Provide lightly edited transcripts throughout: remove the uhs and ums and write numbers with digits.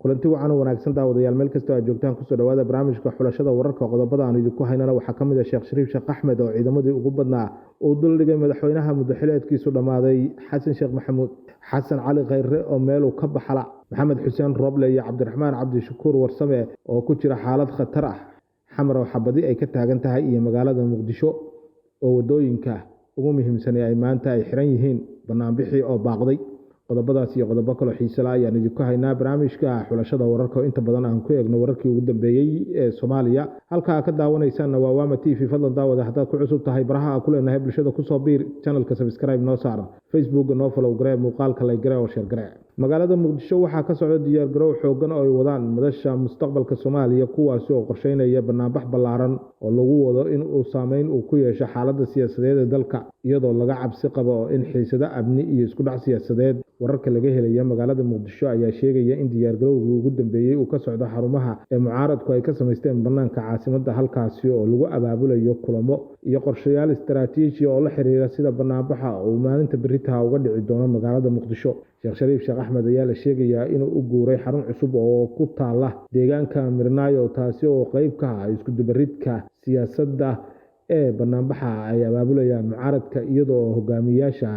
Kulanti wacan oo wanaagsan daawadayaal, meel kastoo aad joogtaan kusoo dhawaada barnaamijka xulashada wararka. Qodobada aanu idinku haynana waxaa ka mid ah Sheekh Shariif Sheekh Axmed oo ciidamadii ugu badnaa uu duldhigay madaxweynaha muddaxileedkiisu dhammaaday Xasan Sheekh Maxamuud, Xasan Cali Khayre oo meeluu ka baxala, Maxamed Xuseen Roble iyo Cabdiraxmaan Cabdishakuur Warsame oo ku jira xaalad khatar ah, Xamar oo xabadi ay ka taagan tahay iyo magaalada Muqdisho oo wadooyinka ugu muhiimsan ee ay maanta ay xiran yihiin, banaanbixii oo baaqday. Qodobadaas iyo qodobo kaloo xiisala ayaan idinku haynaa barnaamijka xulashada wararka oo inta badan aan ku eegno wararkii ugu dambeeyey ee Soomaaliya. Halkaa ka daawanaysaanna waa Waama TV. Fadlan daawada, haddaad ku cusub tahay baraha aan ku leenahay bulshada, kusoo biir channelka, subscribe noo saar, Facebookga noo follow garee, muuqaalka like garee oo share garee. Magaalada Muqdisho waxaa ka socda diyaargarow xoogan oo ay wadaan Madasha Mustaqbalka Soomaaliya, kuwaasi oo qorsheynaya banaanbax ballaaran oo lagu wado in uu saameyn uu ku yeesho xaaladda siyaasadeed ee dalka, iyadoo laga cabsi qabo in xiisado amni iyo isku dhac siyaasadeed. Wararka laga helaya magaalada Muqdisho ayaa sheegaya in diyaargarowgii ugu dambeeyey uu ka socdo xarumaha ee mucaaradku ay ka samaysteen banaanka caasimadda, halkaasi oo lagu abaabulayo kulamo iyo qorshayaal istaraatiiji oo la xiriira sida banaanbaxa uu maalinta beritaha uga dhici doono magaalada Muqdisho. Sheekh Shariif Sheekh Axmed ayaa la sheegayaa inuu u guuray xarun cusub oo ku taala deegaanka Mirnaayo, taasi oo qeyb ka ah iskudubaridka siyaasadda ee banaanbaxa ay abaabulayaan mucaaradka, iyadoo hogaamiyaasha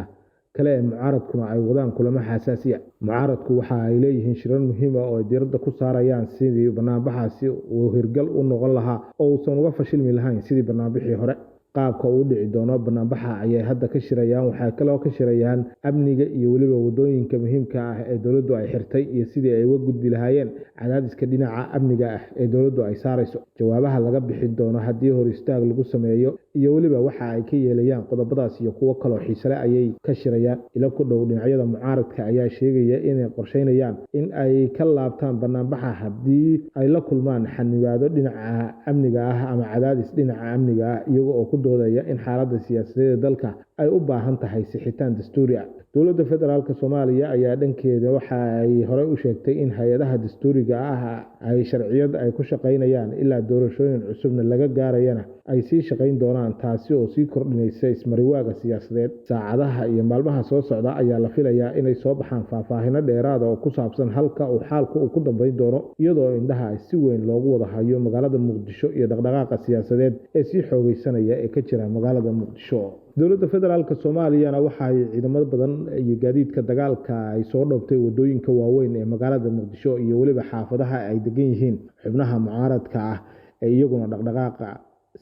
kale ee mucaaradkuna ay wadaan kulamo xasaasiya. Mucaaradku waxa ay leeyihiin shirar muhiim ah oo ay diiradda ku saarayaan sidii banaanbaxaasi uu hirgal u noqon lahaa oo uusan uga fashilmi lahayn sidii banaanbixii hore. Qaabka uu dhici doono banaanbaxa ayay hadda ka shirayaan. Waxay kaloo ka shirayaan amniga iyo weliba wadooyinka muhiimka ah ee dowladdu ay xirtay iyo sidii ay uga gudbi lahaayeen cadaadiska dhinaca amniga ah ee dowladdu ay saarayso, jawaabaha laga bixi doono haddii hor istaag lagu sameeyo iyo weliba waxa ay ka yeelayaan. Qodobadaas iyo kuwo kaloo xiisale ayay ka shirayaan. Ilo ku dhow dhinacyada mucaaradka ayaa sheegaya inay qorsheynayaan in ay ka laabtaan banaanbaxa haddii ay la kulmaan xanibaado dhinaca amniga ah ama cadaadis dhinaca amniga ah, iyaga oo ku doodaya in xaaladda siyaasadeed ee dalka ay u baahan tahay sixitaan dastuuri ah. Dowladda federaalk Soomaaliya ayaa dhankeeda waxa ay horey u sheegtay in hay-adaha dastuuriga ah ay sharciyad ay ku shaqaynayaan ilaa doorashooyin cusubna laga gaarayana ay sii shaqayn doonaan, taasi oo sii kordhinaysa ismariwaaga siyaasadeed. Saacadaha iyo maalmaha soo socda ayaa la filayaa inay soo baxaan faahfaahino dheeraada oo ku saabsan halka uu xaalku uu ku dambeyn doono, iyadoo indhaha ay si weyn loogu wada hayo magaalada Muqdisho iyo dhaqdhaqaaqa siyaasadeed ee sii xoogeysanaya ee ka jira magaalada Muqdisho. Dowladda federaalk Soomaaliyana waxa ay ciidamo badan iyo gaadiidka dagaalka ay soo dhoobtay wadooyinka waaweyn ee magaalada Muqdisho iyo weliba xaafadaha ay degan yihiin xubnaha mucaaradka ah ee iyaguna dhaqdhaqaaqa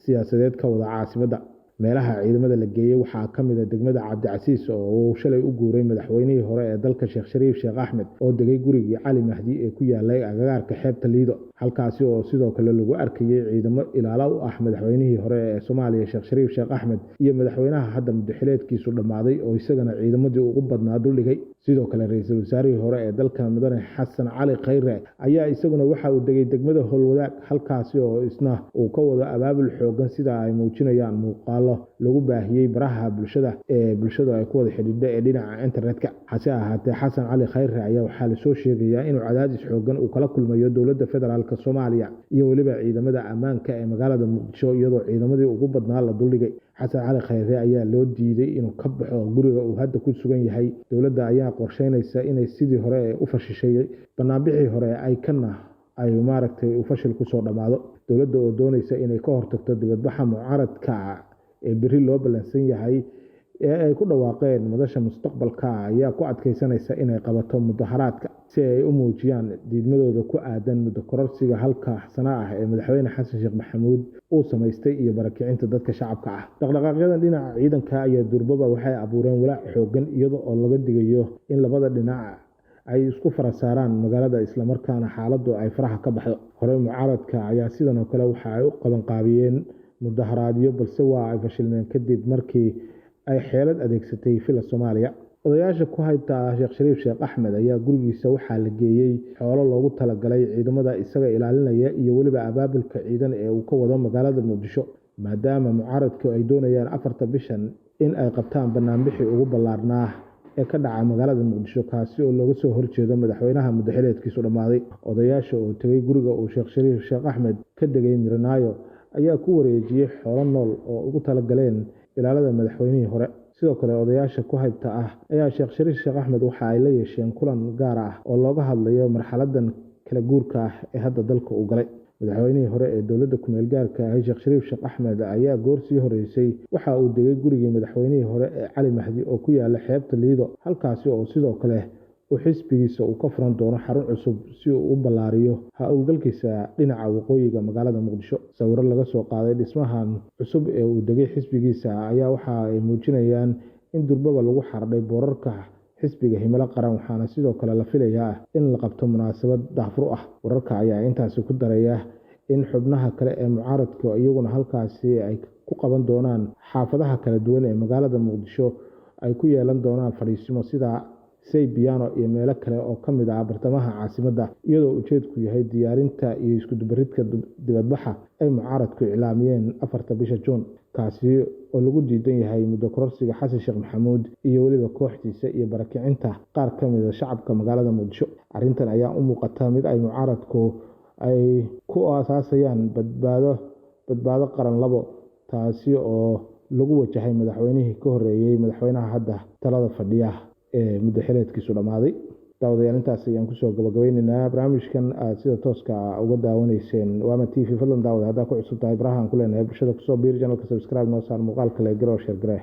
siyaasadeed ka wada caasimadda. Meelaha ciidamada la geeyey waxaa ka mid a degmada Cabdicasiis oo uu shalay u guuray madaxweynihii hore ee dalka Sheekh Shariif Sheekh Axmed oo degay gurigii Cali Mahdi ee ku yaalay agagaarka xeebta Liido, halkaasi oo sidoo kale lagu arkayay ciidamo ilaalo u ah madaxweynihii hore ee Soomaaliya Sheekh Shariif Sheekh Axmed iyo madaxweynaha hadda muddaxileedkiisu dhammaaday oo isagana ciidamadii ugu badnaa duldhigay. Sidoo kale ra-iisul wasaarihii hore ee dalka mudane Xasan Cali Khayre ayaa isaguna waxa uu degay degmada Howlwadaag, halkaasi oo isna uu ka wado abaabul xoogan, sida ay muujinayaan muuqaalo lagu baahiyey baraha bulshada ee bulshadu ay ku wada xidhiidho ee dhinaca internetka. Hase ahaatee Xasan Cali Khayre ayaa waxaa lasoo sheegayaa inuu cadaadis xoogan uu kala kulmayo dowladda federaalk Soomaaliya iyo weliba ciidamada ammaanka ee magaalada Muqdisho, iyadoo ciidamadii ugu badnaa la duldhigay. Xasan Cali Khayre ayaa loo diiday inuu ka baxo guriga uu hadda ku sugan yahay. Dowladda ayaa qorsheynaysa inay sidii hore ee u fashishay banaanbixii hore ay kana ay maaragtay uu fashil kusoo dhammaado. Dowladda oo doonaysa inay ka hortagto dibadbaxa mucaaradka ee berri loo ballansan yahay ee ay ku dhawaaqeen Madasha Mustaqbalka ayaa ku adkeysanaysa inay qabato mudaharaadka si ay u muujiyaan diidmadooda ku aadan muddo kororsiga halka sano ah ee madaxweyne Xasan Sheekh Maxamuud uu samaystay iyo barakicinta dadka shacabka ah. Dhaqdhaqaaqyadan dhinaca ciidanka ayaa durbaba waxay abuureen walaac xoogan, iyada oo laga digayo in labada dhinac ay isku fara saaraan magaalada islamarkaana xaaladdu ay faraha ka baxdo. Horey mucaaradka ayaa sidan oo kale waxa ay u qabanqaabiyeen mudaharaadyo, balse waa ay fashilmeen kadib markii ay xeelad adeegsatay Villa Soomaaliya. Odayaasha ku haybta ah Sheekh Shariif Sheekh Axmed ayaa gurigiisa waxaa la geeyey xoolo loogu talagalay ciidamada isaga ilaalinaya iyo weliba abaabulka ciidan ee uu ka wado magaalada Muqdisho, maadaama mucaaradku ay doonayaan 4ta bishan in ay qabtaan banaanbixii ugu ballaarnaa ee ka dhaca magaalada Muqdisho, kaasi oo looga soo horjeedo madaxweynaha muddaxileedkiisu dhammaaday. Odayaasha oo tegay guriga uu Sheekh Shariif Sheekh Axmed ka degay Miranaayo ayaa ku wareejiyey xoolo nool oo ugu talagaleen ilaalada madaxweynihii hore. Sidoo kale odayaasha ku haybta ah ayaa Sheekh Shariif Sheekh Axmed waxa ay la yeesheen kulan gaar ah oo looga hadlayo marxaladan kala guurka ah ee hadda dalka uu galay. Madaxweynihii hore ee dowladda kumeel gaarka ahi Sheekh Shariif Sheekh Axmed ayaa goor sii horeysay waxa uu degay gurigii madaxweynihii hore ee Cali Mahdi oo ku yaala xeebta Liido, halkaasi oo sidoo kale uu xisbigiisa uu ka furan doono xarun cusub si uu u ballaariyo howlgalkiisa dhinaca waqooyiga magaalada Muqdisho. Sawirro laga soo qaaday dhismahan cusub ee uu degay xisbigiisa ayaa waxa ay muujinayaan in durbaba lagu xardhay boorarka xisbiga Himilo Qaran, waxaana sidoo kale la filayaa in la qabto munaasabad daahfur ah. Wararka ayaa intaasi ku daraya in xubnaha kale ee mucaaradka iyaguna halkaasi ay ku qaban doonaan xaafadaha kala duwan ee magaalada Muqdisho ay ku yeelan doonaan fadhiisimo sida Seybiano iyo meelo kale oo ka mid ah bartamaha caasimadda, iyadoo ujeedku yahay diyaarinta iyo isku dubaridka dibadbaxa ay mucaaradku iclaamiyeen 4ta bisha Juun, kaasi oo lagu diidan yahay muddo kororsiga Xasan Sheekh Maxamuud iyo weliba kooxdiisa iyo barakicinta qaar ka mid ah shacabka magaalada Muqdisho. Arrintan ayaa u muuqata mid ay mucaaradku ay ku aasaasayaan badbaado qaran labo, taasi oo lagu wajahay madaxweynihii ka horreeyay madaxweynaha hadda talada fadhiya ee muddo xileedkiisu dhammaaday. Daawadayaal, intaas ayaan kusoo gabagabeyneynaa barnaamijkan aad sida tooska uga daawanayseen Waama TV. Fadlan daawada, haddaa ku cusub tahay baraha aan ku leenahay bulshada, kusoo biir channelka, subscribe noo saar, muuqaalka like garee oo share garee.